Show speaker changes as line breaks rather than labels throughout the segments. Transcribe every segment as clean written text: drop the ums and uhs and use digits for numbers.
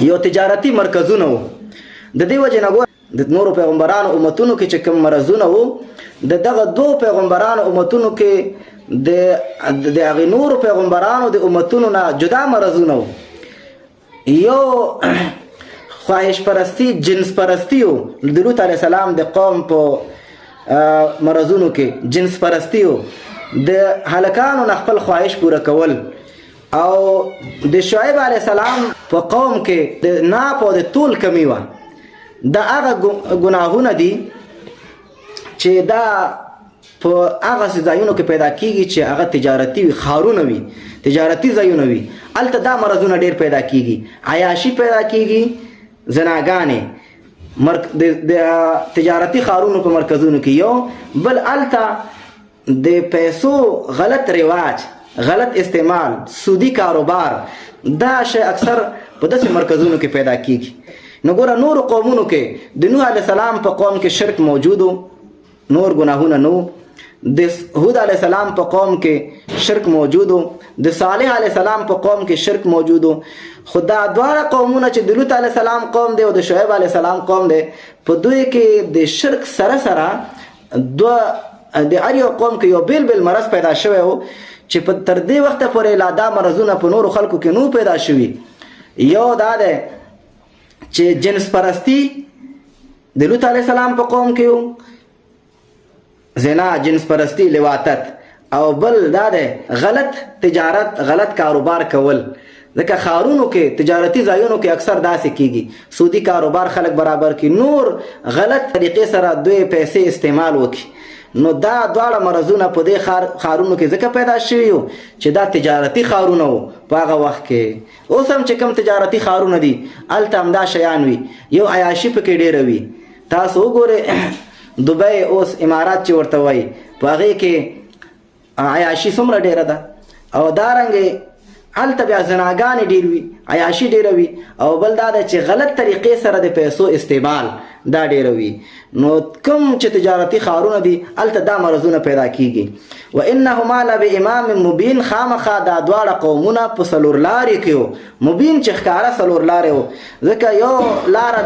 یو تجارتي مرکزونه وو. د دې وجې نه ګوره د نورو پیغمبرانو امتونو کې چې کوم مرضونه وو، د دغه دوو پیغمبرانو امتونو کې د هغې نورو پیغمبرانو د امتونو نه جدا مرضونه وو. یو خواهش پرستی، جنس پرستی وو. د لوط علیه السلام د قوم په مرضونو کې جنس پرستی وو، د هلکانو نه خپل خواهش پوره کول. او د شعیب علیه السلام په قوم کې د ناپ او د تول کمی وه. دا هغه ګناهونه دي چې دا په هغه ځایونو کې پیدا کیږي چې هغه تجارتي وي، ښارونه وي، تجارتي ځایونه وي، هلته دا مرضونه ډیر پیدا کیږي. عیاشي پیدا کیږي، زناګانې د تجارتي ښارونو په مرکزونو کې یو بل، هلته د پیسو غلط رواج، غلط استعمال، سودی کاروبار، دا شی اکثر په داسې مرکزونو کې پیدا کیږي. نو ګوره نورو قومونو کې د نوح علیه السلام په قوم کې شرک موجود و، نور ګناهونه نو. د هود علیه السلام په قوم کې شرک موجود و، د صالح علیه السلام په قوم کې شرک موجود و. خو دا دواړه قومونه چې د لوط علیه السلام قوم دی او د شعیب علیه السلام قوم دی، په دوی کې د شرک سره سره دوه د هر یو قوم کې یو بېل بېل مرض پیدا شوی و چې په تر دې وخته پورې لا دا مرضونه په نورو خلکو کې نو پیدا شوي. یو دا دی چې جنس پرستی د لوط علیه السلام په قوم کې و، زنا، جنس پرستی، لواطت. او بل دا دی غلط تجارت، غلط کاروبار کول، ځکه ښارونو کې تجارتي ځایونو کې اکثر داسې کیږي، سودی کاروبار خلک برابر کی، نور غلط طریقې سره دوی پیسې استعمال وکړي. نو دا دواړه مرضونه په دې ښارونو کې ځکه پیدا شوي وو چې دا تجارتي ښارونه وو په هغه وخت کې. اوس هم چې کوم تجارتي ښارونه دي هلته همدا شیان وي، یو عیاشي پکې ډېره وي. تاسو وګورئ دوبۍ اوس امارات چې ورته وایي، په هغې کې عیاشي څومره ډېره ده، او دارنګې هلته بیا زناګانې ډېر وي، عیاشي ډېره وي. او بل دا ده چې غلط طریقې سره د پیسو استعمال دا ډېره وي. نو کوم چې تجارتي ښارونه دي هلته دا مرضونه پیدا کیږي. و انهما لبامام مبین، خامخا دا دواړه قومونه په څلور لارې کې وو. مبین چې ښکاره څلور لارې وو، ځکه یو لاره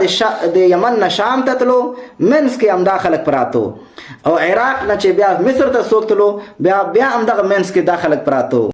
د یمن نه شام ته تلو، منځ کې همدا خلک پراته وو، او عراق نه چې بیا مصر ته څوک تلو، بیا همدغه منځ کې دا خلک پراته وو.